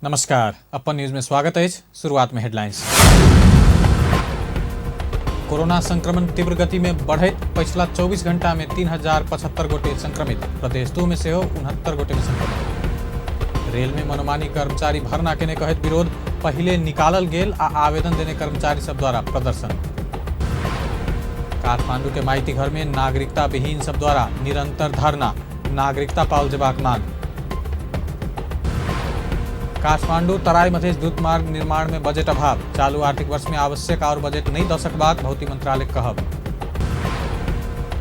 नमस्कार, अपन न्यूज में स्वागत है। शुरुआत में हेडलाइंस। कोरोना संक्रमण तीव्र गति में बढ़ैत पछिला 24 घंटा में 3075 गोटे संक्रमित। प्रदेश 2 में सेहो 69 गोटे में संक्रमित। रेल में मनमानी कर्मचारी भर्ना केने कहैत विरोध, पहिले निकालल गेल आ आवेदन देने कर्मचारी सब द्वारा प्रदर्शन। काठमांडू के माइती घर में नागरिकता विहीन सब द्वारा निरंतर धरना, नागरिकता पाओल जेबाक मांग। काठमांडू तराई मधेश द्रुत मार्ग निर्माण में बजट अभाव, चालू आर्थिक वर्ष में आवश्यक और बजट नहीं the सकबाक भौतिक मंत्रालय कहब।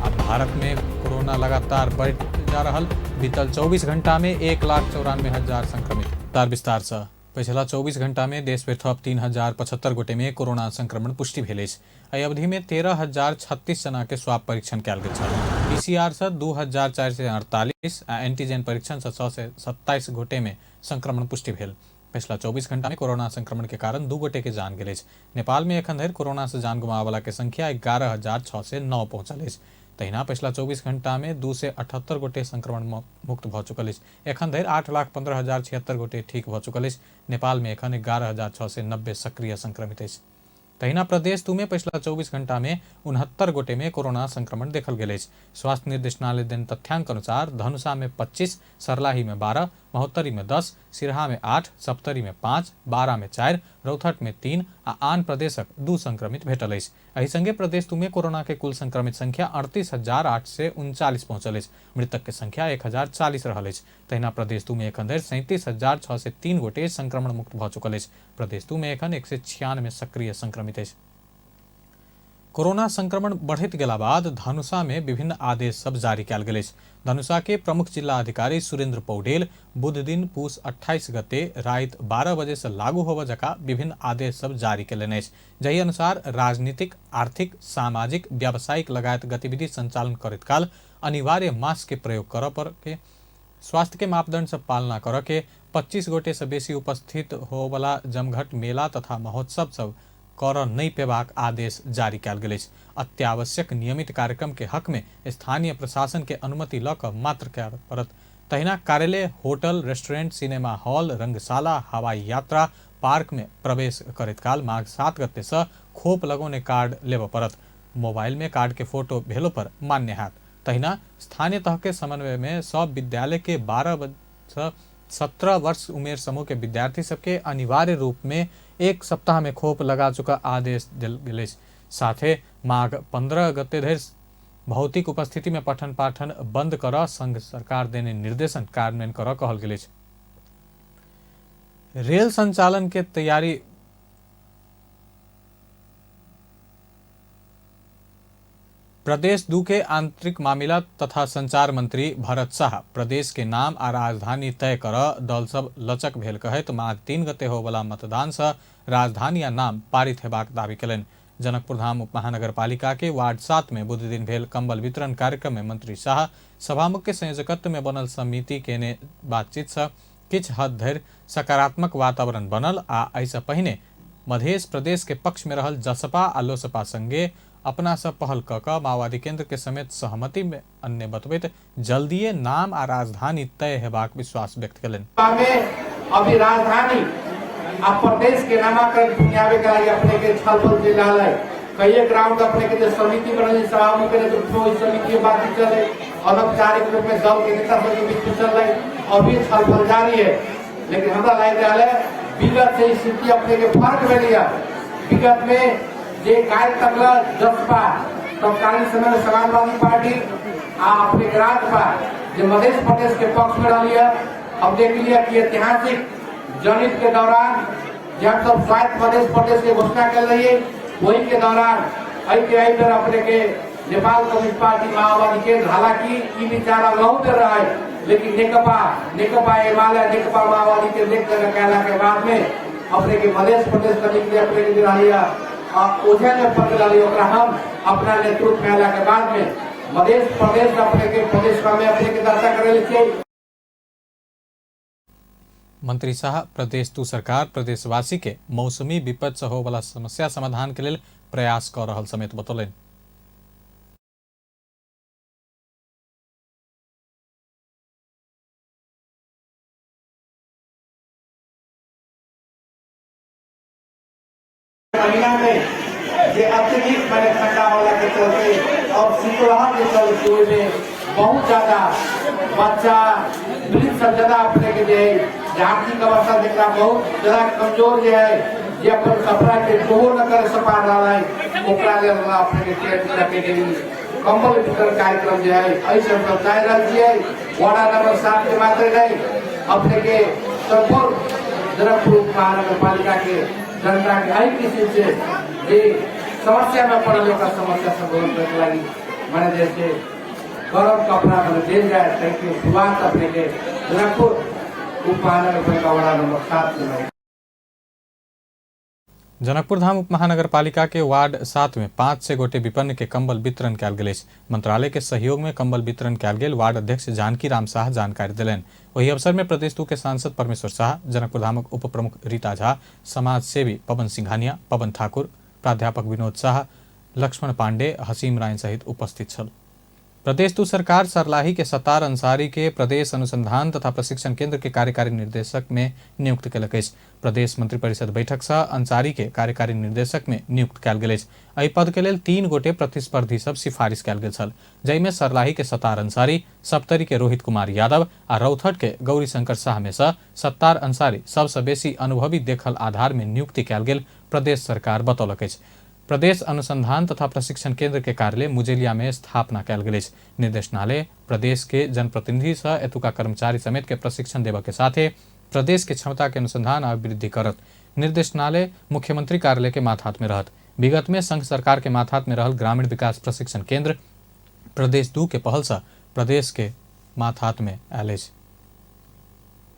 अब भारत में कोरोना लगातार बढ़ जा रहा, बीतल 24 घंटा में 1,94,000 संक्रमित। तार विस्तार से पछिला 24 घंटा में देश भरि थप 3075 गोटे में कोरोना संक्रमण पुष्टि भेल अछि। एहि अवधि में 13,036 जना के स्वाब परीक्षण कयल गेल छल। पीसीआर से 2,448 आ एंटीजन परीक्षण से 627 गोटे में संक्रमण पुष्टि भेल। पछिला 24 घंटा में कोरोना संक्रमण के कारण 2 गोटे के जान गेल अछि। नेपाल में एखन धरि कोरोना से जान गुमाबय के संख्या 11,609 पहुंचल अछि। तहिना पछिला 24 घंटा में 278 गोटे संक्रमण मुक्त भऽ चुकल अछि। एखन धरि 8,15,076 गोटे ठीक भऽ चुकल अछि। नेपाल में एखन 11,690 सक्रिय संक्रमित अछि। तहिना प्रदेश 2 में पछिला 24 घंटा में 69 गोटे में कोरोना संक्रमण देखल गेल अछि। स्वास्थ्य निर्देशनालय देन तथ्यांक अनुसार धनुषा में 25, सर्लाही में 12, महोत्तरी में 10, सिरहा में 8, सप्तरी में 5, 12 में 4, रौतहट में 3 आ आन प्रदेशक 2 संक्रमित भेटल अछि। एहि संगे प्रदेश 2 में कोरोना के कुल संक्रमित संख्या 38,839 पहुंचल अछि। मृतक के संख्या 1,040 रहल अछि। तहिना प्रदेश 2 में एखन धरि 37,603 गोटे संक्रमण मुक्त भऽ चुकल अछि। प्रदेश 2 में एखन 196 सक्रिय संक्रमित अछि। कोरोना संक्रमण बढ़ैत गेला बाद धनुषा में विभिन्न आदेश सब जारी कयल गेल अछि। धनुषा के प्रमुख जिला अधिकारी सुरेंद्र पौडेल बुध दिन पूस 28 गते राति 12 बजे से लागू होबय जकाँ विभिन्न आदेश सब जारी कयलनि अछि। जाहि अनुसार राजनीतिक, आर्थिक, सामाजिक, व्यावसायिक लगायत गतिविधि संचालन करैत काल अनिवार्य मास्क के प्रयोग करऽ पर के, स्वास्थ्य के मापदंड सब पालना करऽ के, 25 गोटे से बेसी उपस्थित होवला जमघट, मेला तथा महोत्सव सब करऽ नहि पेबाक आदेश जारी कयल गेल अछि। अत्यावश्यक नियमित कार्यक्रम के हक में स्थानीय प्रशासन के अनुमति लऽ कऽ मात्र करऽ पड़त। तहिना कार्यालय, होटल, रेस्टोरेंट, सिनेमा हॉल, रंगशाला, हवाई यात्रा, पार्क में प्रवेश करैत काल माघ 7 गते से खोप लगौने कार्ड लेबऽ पड़त। मोबाइल में कार्ड के फोटो भेलो पर मान्य हैत। तहिना स्थानीय तह के समन्वय में सब विद्यालय के 12 से 17 वर्ष उमेर समूह के विद्यार्थी सबके अनिवार्य रूप में 1 सप्ताह में खोप लगा चुका आदेश देल गेल अछि। साथे माघ 15 गते धरि भौतिक उपस्थिति में पठन पाठन बंद करऽ संघ सरकार देने निर्देशन कार्यान्वयन करऽ कहल गेल अछि। रेल संचालन के तैयारी प्रदेश 2 के आंतरिक मामिला तथा संचार मंत्री भरत शाह प्रदेश के नाम आ राजधानी तय कर दल सब लचक भेल कहैत माघ 3 गते होवला मतदान से राजधानी आ नाम पारित हेबाक दावी कयलनि। जनकपुर धाम उप महानगरपालिका के वार्ड 7 में बुध दिन भेल कंबल वितरण कार्यक्रम में मंत्री शाह सभामुख के संयोजकत्व में बनल समिति केने बातचीत से किछु हद धरि सकारात्मक वातावरण बनल आ एहिसँ पहिने मधेश प्रदेश के पक्ष में रहल जसपा आ लोसपा संगे अपना सब पहल कऽ कऽ माओवादी केंद्र के समेत सहमति में अन्य बतबैत जल्दिए नाम आ राजधानी तय हेबाक विश्वास व्यक्त कयलनि। अभी राजधानी आ प्रदेश के नामाकरण पुनियावे के लागि अपने के छलफल चलि रहल है। कई एक राउंड अपने के जे समिति बनल सभामुख के नेतृत्व में ओहि समिति में बातचीत चले, अनौपचारिक रूप में दल के नेता सबके बीच में चल रही, अभी छलफल जारी है। लेकिन हमरा लागि रहल है विगत से स्थिति अपने के फर्क भेल है। विगत में जे काल्हि तक जसपा तत्कालीन समय में समाजवादी पार्टी आ अपने के राजपा जे मध्य प्रदेश के पक्ष में रही है। हम देख लिया कि ऐतिहासिक जनहित के दौरान जब सब स्वायत्त मध्य प्रदेश के घोषणा कर रही है, वही के दौरान एहि के एहि बेर अपने के नेपाल कम्युनिस्ट पार्टी माओवादी केंद्र हालांकि ई विचार बहुत देर रहा है, लेकिन नेकपा एमाले नेकपा माओवादी के देख कर कहला के बाद में अपने के मध्य प्रदेश करने के लिए अपने के रही है ओझे में पड़ रही, ओकरा हम अपना नेतृत्व में आला के बाद में मध्य प्रदेश अपने के प्रदेश में अपने के दर्ता करे चाहिए। मंत्री शाह प्रदेश 2 सरकार प्रदेशवासी के मौसमी विपद से होवला समस्या समाधान के लेल प्रयास कर रहल समेत बतौलनि। के चलते और शीतलहर के चलते ओहिमे बहुत ज्यादा बच्चा वृद्ध सब ज्यादा अपने के जे है जे आर्थिक अवस्था जकरा बहुत ज्यादा कमजोर जे है, जे अपन कपड़ा के धोबो न कर सपा रहा है, ओकरा लेल अपने के टेंट रखे के कंबल वितरण कार्यक्रम जे है एहि हम चाहि रहल छियै। वार्ड नंबर 7 के मात्र नहीं, अपने के सम्पूर्ण जनकपुर महानगरपालिका के जनता के एहि किसिम से जे समस्या में पड़ल ओकरा समस्या संबोधन करे के लागि माने जैसे गरम कपड़ा माने देल जाए ताकि शुरुआत अपने के जनकपुर उप महानगरपालिका वार्ड नंबर 7 से। जनकपुर धाम उप महानगरपालिका के वार्ड 7 में 500 गोटे विपन्न के कंबल वितरण कयल गेल अछि। मंत्रालय के सहयोग में कंबल वितरण कयल गेल वार्ड अध्यक्ष जानकी राम शाह जानकारी देलनि। ओहि अवसर में प्रदेश 2 के सांसद परमेश्वर शाह, जनकपुर धामक उप प्रमुख रीता झा, समाज सेवी पवन सिंघानिया, पवन ठाकुर, प्राध्यापक विनोद शाह, लक्ष्मण पांडे, हसीम राय सहित उपस्थित छल। प्रदेश 2 सरकार सरलाही के सत्तार अंसारी के प्रदेश अनुसंधान तथा प्रशिक्षण केंद्र के कार्यकारी निर्देशक में नियुक्त कयलक अछि। प्रदेश मंत्रिपरिषद बैठक से अंसारी के कार्यकारी निर्देशक में नियुक्त कयल गेल अछि। एहि पद के लेल 3 गोटे प्रतिस्पर्धी सब सिफारिश कयल गेल छल, जाहिमे सरलाही के सत्तार अंसारी, सप्तरी के रोहित कुमार यादव आ रौथट के गौरीशंकर शाह में से सत्तार अंसारी सबसे बेसी अनुभवी देखल आधार में नियुक्ति कयल गेल प्रदेश सरकार बतौलक अछि। प्रदेश अनुसंधान तथा प्रशिक्षण केंद्र के कार्यालय मुजेलिया में स्थापना कयल गेल अछि। निर्देशनालय प्रदेश के जनप्रतिनिधि सह एतुका कर्मचारी समेत के प्रशिक्षण देबऽ के साथे प्रदेश के क्षमता के अनुसंधान आ वृद्धि करत। निर्देशनालय मुख्यमंत्री कार्यालय के माथात में रहत। विगत में संघ सरकार के माथात में रहल ग्रामीण विकास प्रशिक्षण केंद्र प्रदेश 2 के पहल से प्रदेश के माथात में आयल अछि।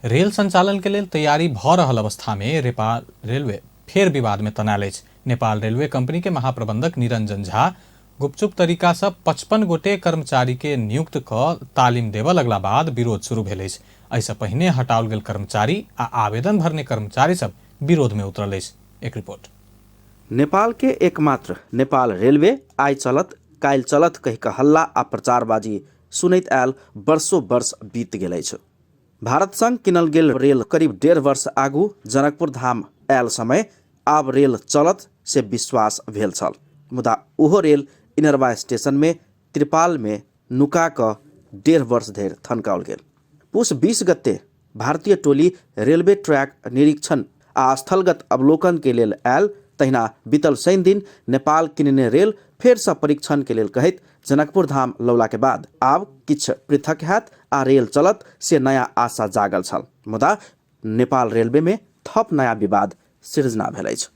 रेल संचालन के लेल तैयारी भ रहल अवस्था में नेपाल रेलवे फेर विवाद में तनायल अछि। नेपाल रेलवे कंपनी के महाप्रबंधक निरंजन झा गुपचुप तरीका से 55 गोटे कर्मचारी के नियुक्त क तालीम देबऽ लगला बाद विरोध शुरू भेल अछि। एहिसँ पहिने हटाओल गेल कर्मचारी आ आवेदन भरने कर्मचारी सब विरोध में उतरल अछि। एक रिपोर्ट। नेपाल के एकमात्र नेपाल रेलवे आइ चलत काल्हि चलत कहि कऽ हल्ला आ प्रचारबाजी सुनैत आयल वर्षो वर्ष बीत गेल अछि। भारत संग किनल गेल रेल करीब 1.5 वर्ष आगू जनकपुर धाम आयल समय आब रेल चलत से विश्वास भेल छल, मुदा ओहो रेल इनरवा स्टेशन में त्रिपाल में नुका कऽ 1.5 वर्ष धरि थनकाओल गेल। पुस 20 गते भारतीय टोली रेलवे ट्रैक निरीक्षण आ स्थलगत अवलोकन के लेल आयल, तहिना बीतल शनि दिन नेपाल किनने रेल फेरसँ परीक्षण के लेल कहैत जनकपुर धाम लौला के बाद आब किछु पृथक हैत आ रेल चलत से नया आशा जागल छल, मुदा नेपाल रेलवे में थप नया विवाद सिर्जना भेल अछि।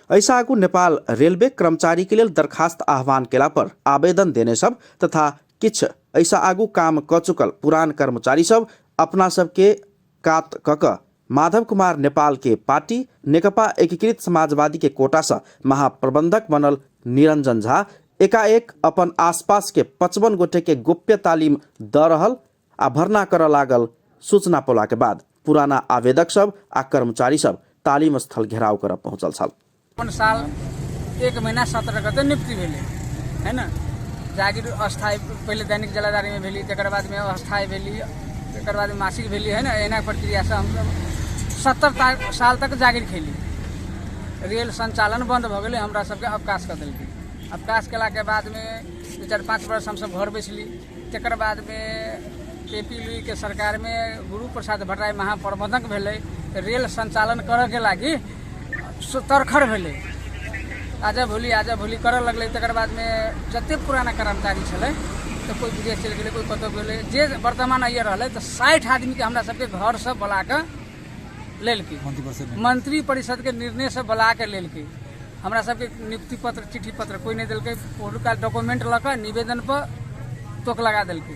एहिसँ आगू नेपाल रेलवे कर्मचारी के लेल दरखास्त आह्वान केला पर आवेदन देने सब तथा किछु एहिसँ आगू काम कऽ चुकल पुरान कर्मचारी सब अपना सबके कात कऽ कऽ माधव कुमार नेपाल के पार्टी नेकपा एकीकृत समाजवादी के कोटा से महाप्रबंधक बनल निरंजन झा एकाएक अपन आसपास के 55 गोटे के गोप्य तालीम दऽ रहल आ भर्ना करऽ लागल। सूचना पौला के बाद पुराना आवेदक सब आ कर्मचारी सब तालीम स्थल घेराव करऽ पहुंचल छल। अपन साल 1 महीना 17 गते नियुक्ति भेलै है ना। जागीर अस्थायी पहिले दैनिक जलाधारी में भेली, तकर बाद में अस्थायी भेली, तकर बाद मासिक भेली है ना। एना प्रक्रिया से हम 70 साल तक जागीर खेली। रेल संचालन बंद भऽ गेलै, हमरा सबके अवकाश कऽ देलकै। अवकाश केलाके बादमे 2-4-5 वर्ष हमसब घर बैसली। तकर बादमे के पी लुई के सरकारमे गुरु प्रसाद भट्टराई महाप्रबंधक भेलै। रेल संचालन करऽके लागि तरखर भेलै, आजा भोली आजा भोली करऽ लगलै। तकर बादमे जते पुराना कर्मचारी छलै तऽ कोइ विदेश चलि गेलै, कोइ कतहु गेलै, जे वर्तमान आइए रहलै तऽ 60 आदमीके हमरा सबके घरसँ बोला कऽ लेलकै, मंत्री परिषदके निर्णयसँ बोला कऽ लेलकै। हमरा सबके नियुक्ति पत्र चिट्ठी पत्र कोइ नहि देलकै, पहिलुका डॉक्यूमेंट लऽ कऽ निवेदन पर टोक लगा देलकै।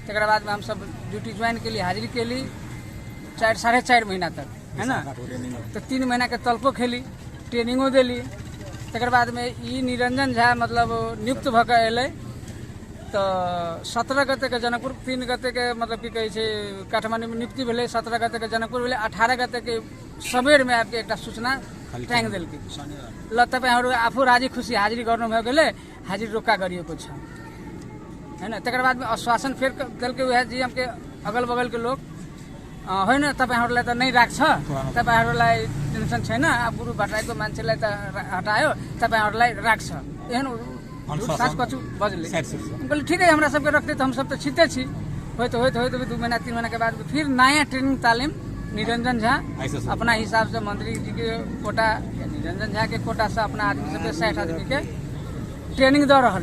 तकर बादमे हमसब ड्यूटी ज्वाइन केली, हाजिरी केली 4-4.5 महीना तक है ना। तऽ 3 महीनाके तलपो खेली, ट्रेनिंगो देली। तकर बादमे ई निरंजन झा मतलब नियुक्त भऽ कऽ एलै तऽ 17 गतेके जनकपुर, 3 गतेके मतलब की कहै छै काठमाण्डूमे नियुक्ति भेलै, 17 गतेके जनकपुर भेलै, 18 गतेके सबेरमे आबिके एकटा सूचना टाँगि देलकै, ल तपाईँहरू आफू राजी खुसी हाजिरी गर्नुभयो गेलै, हाजिरी रोक्का गरिएको छ होइन। तकर बादमे आश्वासन फेर देलकै उएह जीएमके अगल बगलके लोक, होइन तपाईँहरूलाई त नै राख्छ, तपाईँहरूलाई टेन्सन छैन, अब गुरु भट्टराईको मान्छेलाई त हटायो, तपाईँहरूलाई राख्छ, एहन साँच कछु बजलै। हम कहलियै ठिकै, हमरा सबके रखतै तऽ हमसब तऽ छिते छी। होइत होइत होइत 2 महीना 3 महीना के बाद फिर नया ट्रेनिंग तालीम निरंजन झा अपना हिसाब से मंत्री जी के कोटा, निरंजन झा के कोटा से अपना आदमी सबके 60 आदमी के ट्रेनिंग दऽ रहल।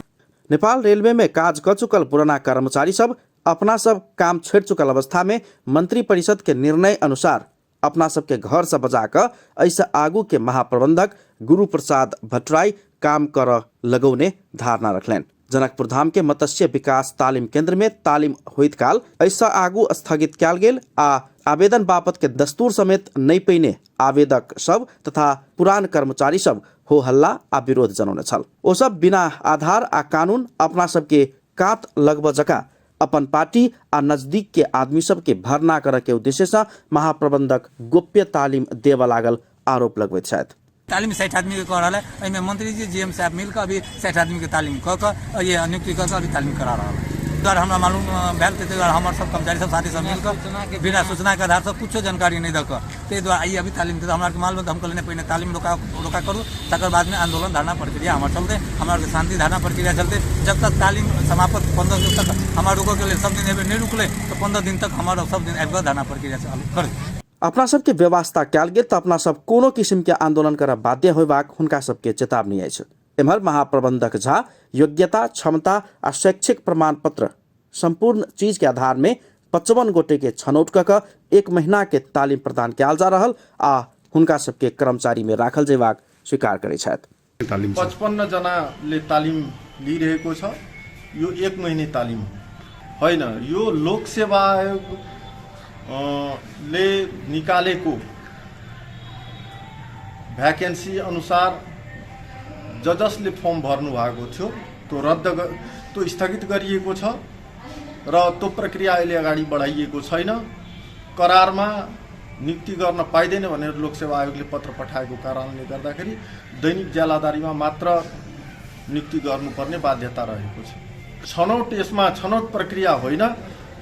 नेपाल रेलवे में काज क चुकल पुराना कर्मचारी सब अपना सब काम छोड़ि चुकल अवस्था में मंत्री परिषद के निर्णय अनुसार अपना सबके घर से बजा कऽ एहिसँ आगू के महाप्रबंधक गुरु प्रसाद भट्टराई काम करऽ लगौने धारणा रखलनि। जनकपुर धाम के मत्स्य विकास तालीम केंद्र में तालीम होइत काल एहिसँ आगू स्थगित कयल गेल आ आवेदन बापत के दस्तूर समेत नहि पहिने आवेदक सब तथा पुरान कर्मचारी सब हो हल्ला आ विरोध जनौने छल। ओ सब बिना आधार आ कानून अपना सबके कात लगबऽ जकाँ अपन पार्टी आ नजदीक के आदमी सबके भरना करऽ के उद्देश्य सँ महाप्रबंधक गोप्य तालीम देबऽ लागल आरोप लगबैत छथि। तालीम 60 आदमी के कऽ रहल है, एहिमे मंत्री जी जी एम साहब मिल कऽ अभी 60 आदमी के तालीम कऽ कऽ ये नियुक्ति कऽ कऽ अभी तालीम करा रहल है। दुआरे हमरा मालूम भेल ताहि दुआरे हमर सब कर्मचारी सब साथी सब मिल कऽ बिना सूचना के आधार से कुछो जानकारी नहि दऽ कऽ ताहि दुआरे आइ अभी तालीम हमरा आरके मालूम तऽ हम कहलियै पहिने तालीम रोका रोका करू, तकर बादमे आंदोलन धरना प्रक्रिया हमर चलतै, हमरा आरके शांति धरना प्रक्रिया चलतै। जब तक तालीम समाप्त 15 दिन तक हमरा रुकऽके लेल सब दिन एबै नहि रुकलै तऽ 15 दिन तक हमर सब दिन आबि कऽ धरना प्रक्रिया चालू करू। अपना सबके व्यवस्था कयल गेल तऽ अपना सब कोनो किसिमके आंदोलन करऽ बाध्य होयबाक हुनका सबके चेतावनी अछि। एम्हर महाप्रबंधक झा योग्यता, क्षमता आ शैक्षिक प्रमाण पत्र सम्पूर्ण चीज के आधार में 55 गोटे के छनौट कऽ कऽ 1 महीना के तालीम प्रदान कयल जा रहल आ हुनका सबके कर्मचारी में राखल जेबाक स्वीकार करै छथि। तालिम छ। 55 जनाले तालिम लिइरहेको छ। यो 1 महिने तालिम हो होइन, यो लोक सेवा आयोग ले निकालेको भ्याकेन्सी अनुसार जसले फर्म भर्नु भएको थियो त्यो रद्द त्यो स्थगित गरिएको छ र त्यो प्रक्रिया अहिले अगाडि बढाइएको छैन। करारमा नियुक्ति गर्न पाइँदैन भनेर लोकसेवा आयोगले पत्र पठाएको कारणले गर्दाखेरि दैनिक ज्यालादारीमा मात्र नियुक्ति गर्नुपर्ने बाध्यता रहेको छ। छनौट, यसमा छनौट प्रक्रिया होइन,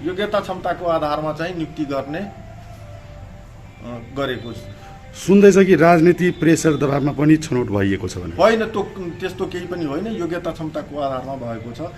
योग्यता क्षमताको आधारमा चाहिँ नियुक्ति गर्ने गरेको छ। सुन्दैछ कि राजनीति प्रेसर दबावमा पनि छनौट भइएको छ भनेर। होइन, त्यो त्यस्तो केही पनि होइन, योग्यता क्षमताको आधारमा भएको छ।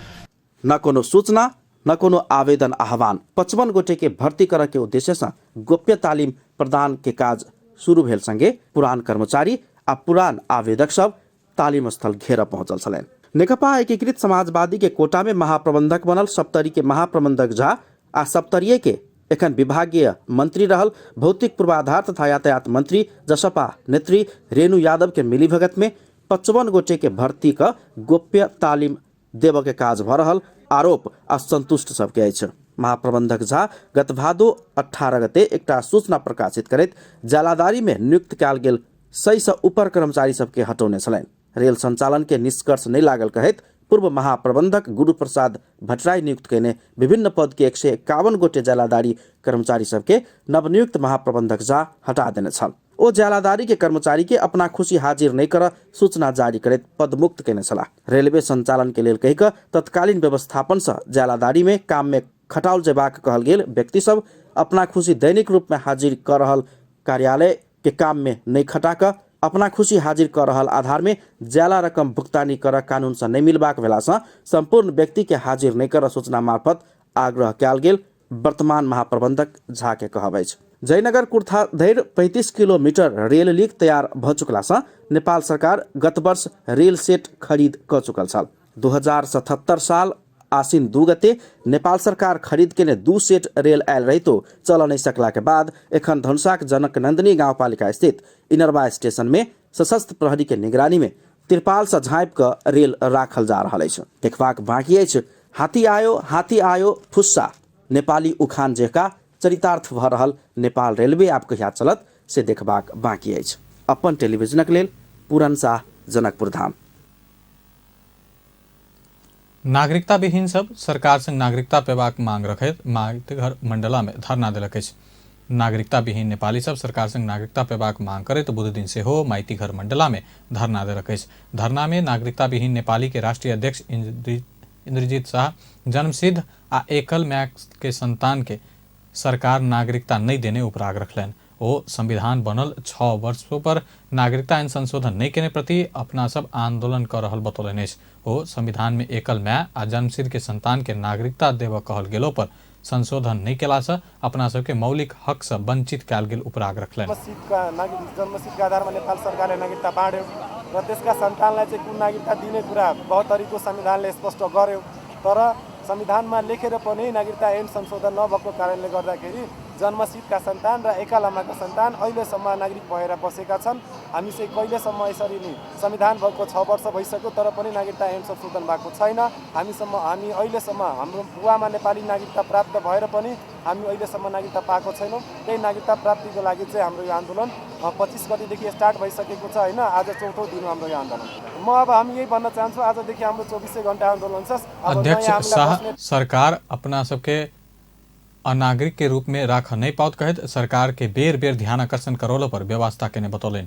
न कोनो सूचना न कोनो आवेदन आह्वान 55 गोटे के भर्ती करऽ के उद्देश्य सँ गोप्य तालीम प्रदान के काज शुरू भेल संगे पुरान कर्मचारी आ पुरान आवेदक सब तालीम स्थल घेरऽ पहुँचल छलनि। नेकपा एकीकृत समाजवादी के कोटा में महाप्रबंधक बनल सप्तरी के महाप्रबंधक झा आ सप्तरीय के एखन विभागीय मंत्री रहल भौतिक पूर्वाधार तथा यातायात मंत्री जसपा नेत्री रेणु यादव के मिलीभगत में 55 गोटे के भर्ती क गोप्य तालीम देबऽ के काज भऽ रहल आरोप असंतुष्ट सबके अछि। महाप्रबंधक झा गत भादो 18 गते एकटा सूचना प्रकाशित करैत ज्यालादारी में नियुक्त कयल गेल 100 सँ ऊपर कर्मचारी सबके हटौने छलनि। रेल संचालन के निष्कर्ष नहि लागल कहैत पूर्व महाप्रबंधक गुरु प्रसाद भट्टराई नियुक्त कयने विभिन्न पद के 151 गोटे ज्यालादारी कर्मचारी सबके नवनियुक्त महाप्रबंधक झा हटा देने छल। ओ ज्यालादारी के कर्मचारी के अपना खुशी हाजिर नहि करऽ सूचना जारी करैत पदमुक्त कयने छलाह। रेलवे संचालन के लेल कहि कऽ तत्कालीन व्यवस्थापन सँ ज्यालादारी में काम में खटाओल जेबाक कहल गेल व्यक्ति सब अपना खुशी दैनिक रूप में हाजिर कऽ रहल कार्यालय के काम में नहि खटा कऽ अपना खुशी हाजिर कऽ रहल आधार में ज्याला रकम भुगतानी करऽ कानून सँ नहि मिलबाक भेला सँ सम्पूर्ण व्यक्ति के हाजिर नहि करऽ सूचना मार्फत आग्रह कयल गेल वर्तमान महाप्रबंधक झा के कहब अछि। जयनगर कुर्था धरि 35 किलोमीटर रेल लीक तैयार भऽ चुकला सँ नेपाल सरकार गत वर्ष रेल सेट खरीद कऽ चुकल छल। 2077 साल आसिन 2 गते नेपाल सरकार खरीद केने 2 सेट रेल आयल रहितो चल नहि सकला के बाद एखन धनुषाक जनकनंदिनी गाउँपालिका स्थित इनरवा स्टेशन में सशस्त्र प्रहरी के निगरानी में तिरपाल सँ झाँपि कऽ रेल राखल जा रहल अछि। देखबाक बाँकी अछि हाथी आयो हाथी आयो फुस्सा नेपाली उखान जेका चरितार्थ भऽ रहल नेपाल रेलवे आब कहिया चलत से देखबाक बाँकी अछि। अपन टेलीविजनक लेल पूरन साह, जनकपुर धाम। नागरिकता विहीन सब सरकार संग नागरिकता पेबाक मांग रखैत माइतघर मंडला में धरना देलक अछि। नागरिकता विहीन नेपाली सब सरकार संग नागरिकता पेबाक मांग करैत बुधदिन सेहो माइतीघर मंडला में धरना देलक अछि। धरना में नागरिकता विहीन नेपाली के राष्ट्रीय अध्यक्ष इंद्रजीत शाह जन्मसिद्ध आ एकल माय के संतान के सरकार नागरिकता नहीं देने उपराग रखलनि। ओ संविधान बनल 6 वर्षों पर नागरिकता ऐन संशोधन नहीं केने प्रति अपना सब आंदोलन कर रहल बतौलनि अछि। ओ संविधान में एकल माय आ जन्मसिद्ध के संतान के नागरिकता देबऽ कहल गेलो पर संशोधन नहीं केला से अपना सबके मौलिक हक से वंचित कयल गेल उपराग रखलनि। जन्मसिद्धका आधारमा नेपाल सरकारले नागरिकता बाँड्यो र त्यसका सन्तानलाई चाहिँ कुन नागरिकता दिने कुरा 72 संविधानले स्पष्ट गर्यो, तर संविधानमा लेखेर पनि नागरिकता ऐन संशोधन नभएको कारणले गर्दाखेरि जन्मसिद्धका सन्तान र एकल आमाका सन्तान अहिलेसम्म नागरिक भएर बसेका छन्। हामी चाहिँ कहिलेसम्म यसरी नै संविधान भएको 6 वर्ष भइसक्यो तर पनि नागरिकता ऐन संशोधन भएको छैन। हामी अहिलेसम्म हाम्रो बुवामा नेपाली नागरिकता प्राप्त भएर पनि हामी अहिलेसम्म नागरिकता पाएको छैनौँ। त्यही नागरिकता प्राप्तिको लागि चाहिँ हाम्रो यो आन्दोलन 25 गतेदेखि स्टार्ट भइसकेको छ होइन। आज चौथो दिन हाम्रो यो आन्दोलन। म अब हामी यही भन्न चाहन्छौँ, आजदेखि हाम्रो 24 घन्टा आन्दोलन छ। अध्यक्ष शाह सरकार अपना सबके अनागरिक के रूप में राख नहीं पाउत कहत सरकार के बेर बेर ध्यान आकर्षण करोलो पर व्यवस्था केने बतौलनि।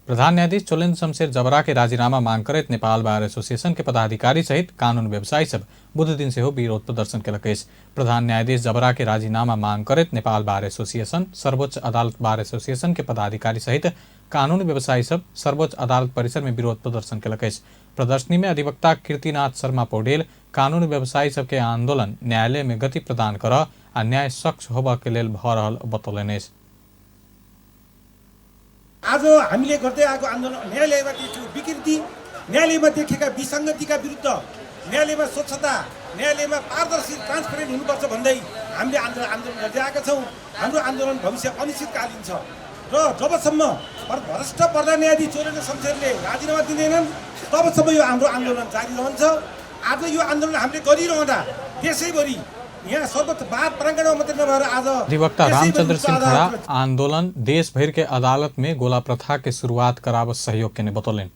प्रधान न्यायाधीश चोलेन्द्र शमशेर जबरा के राजीनामा मांग करैत नेपाल बार एसोसिएशन के पदाधिकारी सहित कानून व्यवसायी सब बुध दिन सेहो विरोध प्रदर्शन केलक अछि। प्रधान न्यायाधीश जबरा के राजीनामा मांग करैत नेपाल बार एसोसिएशन, सर्वोच्च अदालत बार एसोसिएशन के पदाधिकारी सहित कानून व्यवसायी सब सर्वोच्च अदालत परिसर में विरोध प्रदर्शन केलक अछि। प्रदर्शनी में अधिवक्ता कीर्तिनाथ शर्मा पौडेल कानून व्यवसायी सबके आंदोलन न्यायालय में गति प्रदान कर आ न्याय सक्षम होबऽ के लेल भऽ रहल बतौलनि अछि। आज हामीले गर्दै आएको आन्दोलन न्यायालयमा देखिएको विकृति, न्यायालयमा देखेका विसङ्गतिका विरुद्ध न्यायालयमा स्वच्छता, न्यायालयमा पारदर्शी ट्रान्सपेरेन्ट हुनुपर्छ भन्दै हामीले आन्दोलन गर्दै आएका छौँ। हाम्रो आन्दोलन भविष्य अनिश्चितकालीन छ र जबसम्म भ्रष्ट प्रधान न्यायाधीश चोलेन्द्र शमशेरले राजीनामा दिँदैनन् तबसम्म यो हाम्रो आन्दोलन जारी रहन्छ। आज यो आन्दोलन हामीले गरिरहँदा देशैभरि यहाँ सर्वोच्च बार प्राङ्गणमा मात्रै नभएर आज अधिवक्ता रामचंद्र सिंह खड़ा आंदोलन देश भर के अदालत में गोला प्रथा के शुरुआत कराव सहयोग के बतौलनि।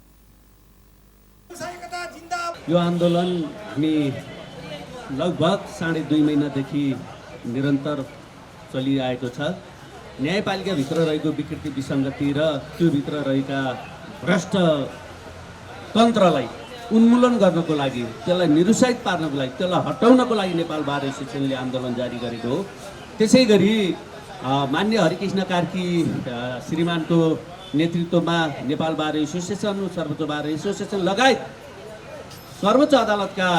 यो आन्दोलन हामी लगभग 2.5 महिनादेखि निरन्तर चलिआएको छ। न्यायपालिकाभित्र रहेको विकृति विसङ्गति र त्यो भित्र रहेका भ्रष्ट तन्त्रलाई उन्मूलन गर्नको लागि, त्यसलाई निरुत्साहित पार्नको लागि, त्यसलाई हटाउनको लागि नेपाल बार एसोसिएसनले आन्दोलन जारी गरेको हो। त्यसै गरी मान्य हरिकृष्ण कार्की श्रीमानको नेतृत्वमा नेपाल बार एसोसिएसन, सर्वोच्च बार एसोसिएसन लगायत सर्वोच्च अदालतका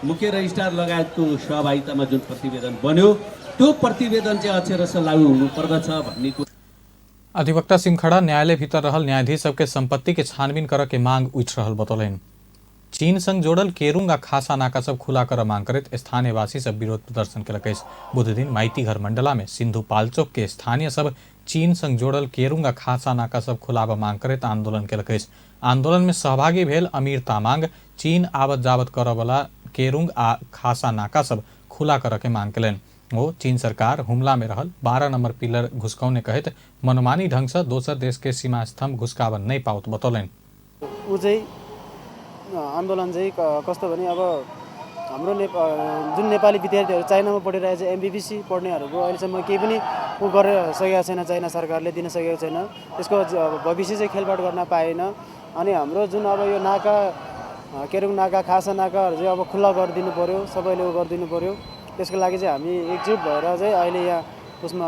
मुख्य रजिस्ट्रार लगायतको सहभागितामा जुन प्रतिवेदन बन्यो त्यो प्रतिवेदन चाहिँ अक्षरशः लागू हुनुपर्दछ भन्ने कुरा। अधिवक्ता सिंह खड़ा न्यायालय भीतर रहल न्यायाधीश सबके संपत्ति के छानबीन कर के मांग उठ रहल बतौलनि। चीन संग जोड़ल केरुंग आ खासा नाका सब खुला कर मांग करैत स्थानीयवासी सब विरोध प्रदर्शन केलक अछि। बुधदिन माइतीघर मंडला में सिंधु पालचोक के स्थानीय सब चीन संग जोड़ल केरुंग आ खासा नाका सब खुलाबऽ मांग करैत आंदोलन केलक अछि। आंदोलन में सहभागी भेल अमीर तामांग चीन आवत जावत करऽ वाला केरुंग आ खासा नाका सब खुला करऽ के मांग केलनि। ओ चीन सरकार हुमला में रहल 12 नंबर पिलर घुसकौने कहैत मनमानी ढंग से दोसर देश के सीमा स्तंभ घुसकाबऽ नहीं पाओत बतौलनि। ऊ चाहिँ आन्दोलन चाहिँ कस्तो भने अब हाम्रो जुन नेपाली विद्यार्थीहरू चाइनामा पढिरहेको छ, एमबिबिसी पढ्नेहरूको अहिलेसम्म केही पनि ऊ गरेर सकेको छैन, चाइना सरकारले दिन सकेको छैन, त्यसको भविष्य चाहिँ खेलबाड गर्न पाएन। अनि हाम्रो जुन अब यो नाका केरुङ नाका खासा नाकाहरू चाहिँ अब खुल्ला गरिदिनु पऱ्यो, सबैले ऊ गरिदिनु पऱ्यो। त्यसको लागि चाहिँ हामी एकजुट भएर चाहिँ अहिले यहाँ उसमा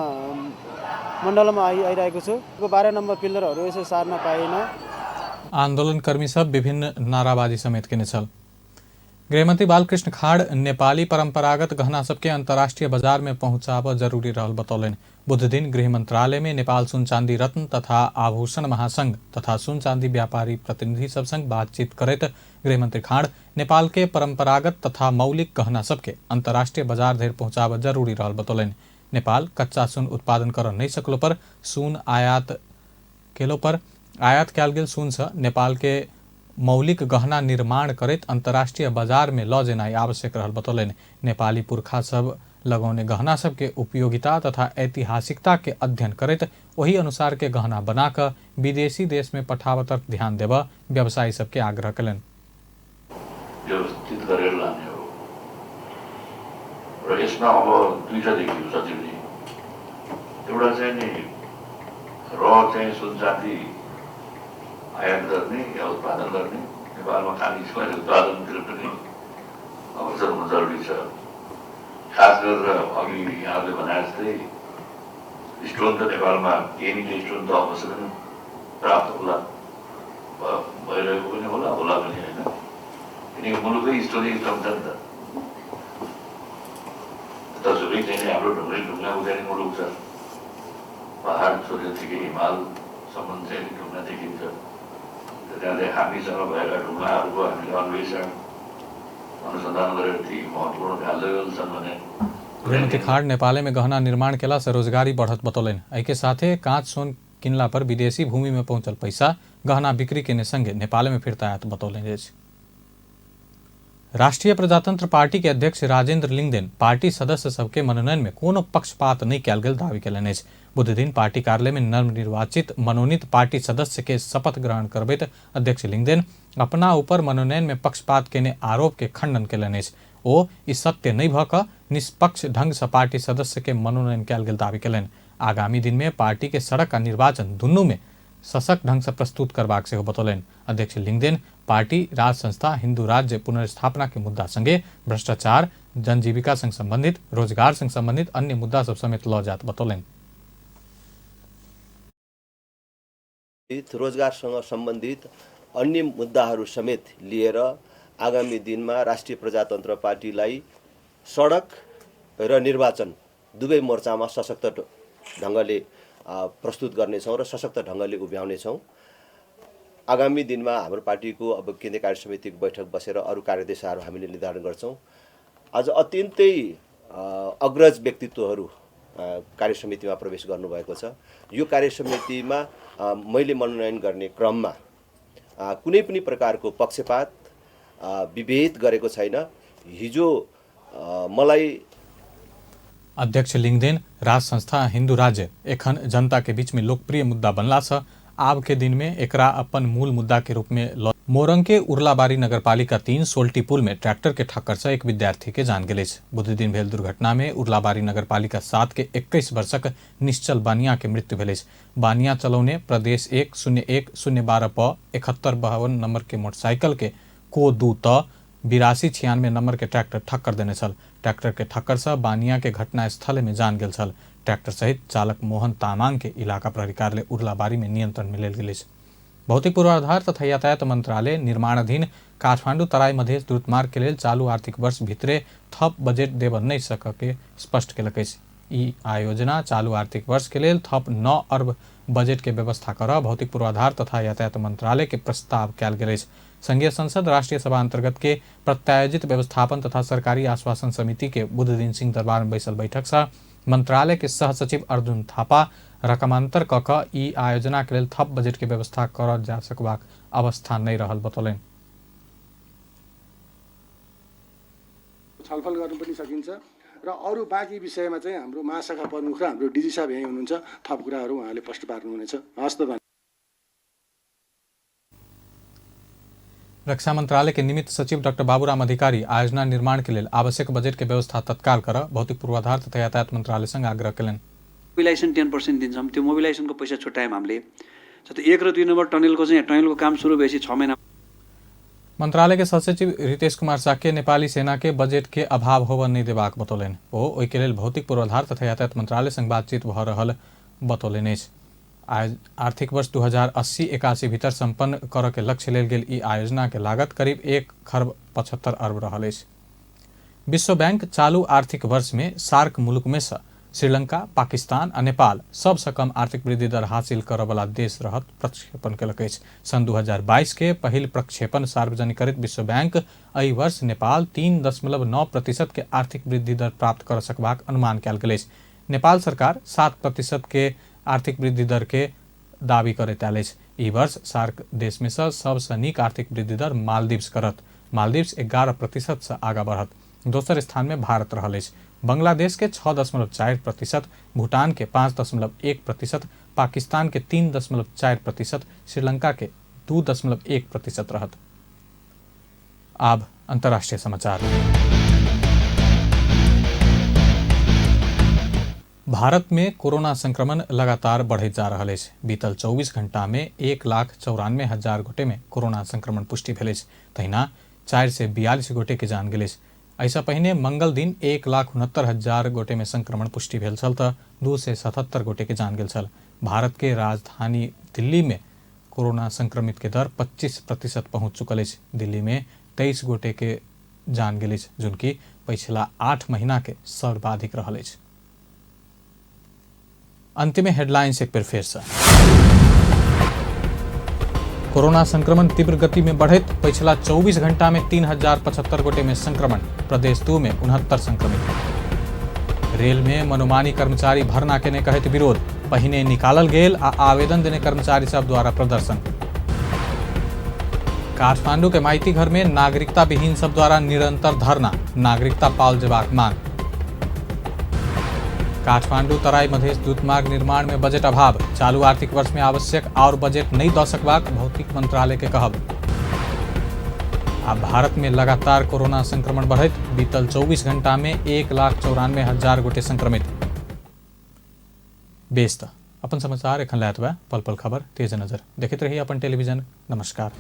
मण्डलमा आइरहेको छु। 12 नम्बर पिल्लरहरू यसो सार्न पाएन। आंदोलनकर्मी सब विभिन्न नाराबाजी समेत केने छल। गृहमंत्री बालकृष्ण खाड़ नेपाली परंपरागत गहना सबके अंतर्राष्ट्रीय बाजार में पहुंचाबऽ जरूरी रहल बतौलनि। बुधदिन गृह मंत्रालय में नेपाल सुन चांदी रत्न तथा आभूषण महासंघ तथा सुन चांदी व्यापारी प्रतिनिधि सब संग बातचीत करैत गृहमंत्री खाड़ नेपाल के परंपरागत तथा मौलिक गहना सबके अंतर्राष्ट्रीय बाजार धरि पहुंचाबऽ जरूरी रहल बतौलनि। नेपाल कच्चा सुन उत्पादन कर नहीं सकलो पर सुन आयात केलो पर आयात कयल गेल सुन से नेपाल के मौलिक गहना निर्माण करैत अंतर्राष्ट्रीय बाजार में ल जेनाइ आवश्यक रहल बतौलनि। नेपाली पुरखा सब लगौने गहना सबके उपयोगिता तथा ऐतिहासिकता के अध्ययन करैत ओही अनुसार के गहना बनाकर विदेशी देश में पठाबऽ तक ध्यान देबऽ व्यवसायी सबके आग्रह कयलनि। व्यवस्थित गरेर लाने हो। र यसमा अब दुईवटा देखियो सचिवजी, एउटा चाहिँ नि र चाहिँ सुन चाँदी आयात गर्ने या उत्पादन गर्ने, नेपालमा खानी उत्पादनतिर पनि अग्रसर हुन जरुरी छ। खास गरेर अघि यहाँले भने जस्तै स्टोन त नेपालमा केही स्टोन त अवश्य पनि प्राप्त होला, भइरहेको पनि होला, होला पनि होइन, किनकि मुलुकै स्टोनै स्टोन छ नि त। तसुकै चाहिँ हाम्रो ढुङ्गै ढुङ्गाको चाहिँ मुलुक छ, पहाड सूर्यदेखि हिमालसम्म चाहिँ ढुङ्गा देखिन्छ। त्यहाँ चाहिँ हामीसँग भएका ढुङ्गाहरूको हामीले अन्वेषण अनुसन्धान गरेर ती महत्त्वपूर्ण भ्यालुएबल छन् भने। गृहमंत्री खाड़ नेपाल में गहना निर्माण केला से रोजगारी बढ़त बतौलनि। एहिके साथे कांच सोन किनला पर विदेशी भूमि में पहुंचल पैसा गहना बिक्री केने संगे नेपाल में फिर्ता आयत बतौलनि अछि। राष्ट्रीय प्रजातंत्र पार्टी के अध्यक्ष राजेंद्र लिंगदेन पार्टी सदस्य सबके मनोनयन में कोनो पक्षपात नहीं कयल गेल दावी कयलनि अछि। बुधदिन पार्टी कार्यालय में नवनिर्वाचित मनोनीत पार्टी सदस्य के शपथ ग्रहण करबैत अध्यक्ष लिंगदेन अपना ऊपर मनोनयन में पक्षपात केने आरोप के खंडन कयलनि अछि। ओ ई सत्य नहीं भऽ कऽ निष्पक्ष ढंग से पार्टी सदस्य के मनोनयन कयल गेल दावी कयलनि। आगामी दिन में पार्टी के सड़क आ निर्वाचन दुनू में सशक्त ढंग से प्रस्तुत करबाक सेहो बतौलनि। अध्यक्ष लिंगदेन पार्टी राज संस्था हिंदू राज्य पुनर्स्थापना के मुद्दा संगे भ्रष्टाचार, जनजीविका संग संबंधित, रोजगार संग संबंधित अन्य मुद्दा सब समेत लऽ जात बतौलनि। रोजगारसँग सम्बन्धित अन्य मुद्दाहरू समेत लिएर आगामी दिनमा राष्ट्रिय प्रजातन्त्र पार्टीलाई सडक र निर्वाचन दुवै मोर्चामा सशक्त ढङ्गले प्रस्तुत गर्नेछौँ र सशक्त ढङ्गले उभ्याउनेछौँ। आगामी दिनमा हाम्रो पार्टीको अब केन्द्रीय कार्य समितिको बैठक बसेर अरू कार्यदिशाहरू हामीले निर्धारण गर्छौँ। आज अत्यन्तै अग्रज व्यक्तित्वहरू कार्य समितिमा प्रवेश गर्नुभएको छ। यो कार्य समितिमा मैले मनोनयन गर्ने क्रममा कुनै पनि प्रकारको पक्षपात विभेद गरेको छैन। हिजो मलाई अध्यक्ष लिंगदेन राज संस्था हिंदू राज्य एखन जनता के बीच में लोकप्रिय मुद्दा बनला से आब के दिन में एकरा अपन मूल मुद्दा के रूप में ल। मोरंग के उर्लाबारी नगरपालिका 3 सोल्टी पुल में ट्रैक्टर के ठक्कर से एक विद्यार्थी के जान गेल। बुधदिन भेल दुर्घटना में उर्लाबारी नगरपालिका 7 के 21 वर्षक निश्चल बानिया के मृत्यु भेल। बानिया चलौने प्रदेश 1 01 012 प 71 52 नंबर के मोटरसाइकिल के को 2 त 82 96 नंबर के ट्रैक्टर ठक्कर देने छल। ट्रैक्टर के ठक्कर से बानिया के घटनास्थल में जान गेल छल। ट्रैक्टर सहित चालक मोहन तामांग के इलाका प्रहरी कार्यालय उर्लाबारी में नियंत्रण में लेल गेल। भौतिक पूर्वाधार तथा यातायात मंत्रालय निर्माणाधीन काठमाडौँ तराई मधेश द्रुतमार्ग के लेल चालू आर्थिक वर्ष भितरे थप बजेट देब नहीं सक के स्पष्ट केलक अछि। ई आयोजना चालू आर्थिक वर्ष के लेल थप 9 अर्ब बजेट के व्यवस्था कर भौतिक पूर्वाधार तथा यातायात मंत्रालय के प्रस्ताव कयल गेल अछि। संघीय संसद राष्ट्रीय सभा अंतर्गत के प्रत्यायोजित व्यवस्थापन तथा सरकारी आश्वासन समिति के बुधदिन सिंह दरबार में बैसल बैठक से मंत्रालय के सह सचिव अर्जुन थापा रकमांतर क क ई आयोजना के लेल थप बजेट के व्यवस्था करल जा सकबाक अवस्था नहीं रहल बतौलनि। छलफल गर्नु पनि सकिन्छ र अरू बाँकी विषयमा चाहिँ हाम्रो महाशाखा प्रमुख र हाम्रो डिजी साहब यहीँ हुनुहुन्छ, थप कुराहरू उहाँले प्रश्न पार्नुहुनेछ। हस् त। रक्षा मंत्रालय के निमित्त सचिव डॉक्टर बाबूराम अधिकारी आयोजना निर्माण के लेल आवश्यक बजेट के व्यवस्था तत्काल कर भौतिक पूर्वाधार तथा यातायात मंत्रालय संग आग्रह कयलनि। मोबिलाइजेसन 10% दिन्छौँ, त्यो मोबिलाइजेसनको पैसा छुट्यायौँ हामीले। जस्तो 1 र 2 नम्बर टनेलको चाहिँ टनेलको काम सुरु भएपछि 6 महिना। मंत्रालय के सचिव रितेश कुमार साके नेपाली सेना के बजेट के अभाव होबय नहीं देबाक बतौलनि। ओ ओहि के लेल भौतिक पूर्वाधार तथा यातायात मंत्रालय संग बातचीत भऽ रहल बतौलनि अछि। आर्थिक वर्ष 2080-81 भीतर संपन्न करऽ के लक्ष्य लेल गेल ई आयोजना के लागत करीब 1 खरब 75 अर्ब रहल अछि। विश्व बैंक चालू आर्थिक वर्ष में सार्क मुल्क में से श्रीलंका, पाकिस्तान आ नेपाल सबसँ कम आर्थिक वृद्धि दर हासिल करऽवला देश रहत प्रक्षेपण केलक अछि। सन् 2022 के पहिल प्रक्षेपण सार्वजनिकरित विश्व बैंक एहि वर्ष नेपाल 3.9% के आर्थिक वृद्धि दर प्राप्त कर सकबाक अनुमान कयल गेल अछि। नेपाल सरकार 7% के आर्थिक वृद्धि दर के दावी करैत आयल अछि। ई वर्ष सार्क देश में से सबसँ नीक आर्थिक वृद्धि दर मालदीव्स करत। मालदीव्स 11% से आगाँ बढ़त। दोसर स्थान में भारत रहल अछि। बांग्लादेश के 6.4%, भूटान के 5.1%, पाकिस्तान के 3.4%, श्रीलंका के 2.1% रहत। आब अंतर्राष्ट्रीय समाचार। भारत में कोरोना संक्रमण लगातार बढ़ैत जा रहल अछि। बीतल 24 घंटा में 1,94,000 गोटे में कोरोना संक्रमण पुष्टि भेल अछि। तहिना 442 गोटे के जान गेल अछि। एहिसँ पहिने मंगल दिन 1,69,000 गोटे में संक्रमण पुष्टि भेल छल तऽ 277 गोटे के जान गेल छल। भारत के राजधानी दिल्ली में कोरोना संक्रमित के दर 25% पहुंच चुकल अछि। दिल्ली में 23 गोटे के जान गेल अछि, जोन कि पछिला 8 महीना के सर्वाधिक रहल अछि। अंत में हेडलाइंस एक बेर फेर से। कोरोना संक्रमण तीव्र गति में बढ़ैत, पछिला 24 घंटा में 3,075 गोटे में संक्रमण, प्रदेश 2 में 69 संक्रमित। रेल में मनोमानी कर्मचारी भर्ना केने कहैत विरोध, पहिने निकालल गेल आ आवेदन देने कर्मचारी सब द्वारा प्रदर्शन। काठमांडू के माइती घर में नागरिकता विहीन सब द्वारा निरंतर धरना, नागरिकता पाओल जेबाक मांग। काठमांडू तराई मधेश द्रुतमार्ग निर्माण में बजट अभाव, चालू आर्थिक वर्ष में आवश्यक और बजट नहीं दऽ सकबाक भौतिक मंत्रालय के कहब। आ भारत में लगातार कोरोना संक्रमण बढ़ैत, बीतल 24 घंटा में 1,94,000 गोटे संक्रमित। बेस त अपन समाचार एखन लए पल पल खबर तेज नजर देखैत रही अपन टेलीविजन। नमस्कार।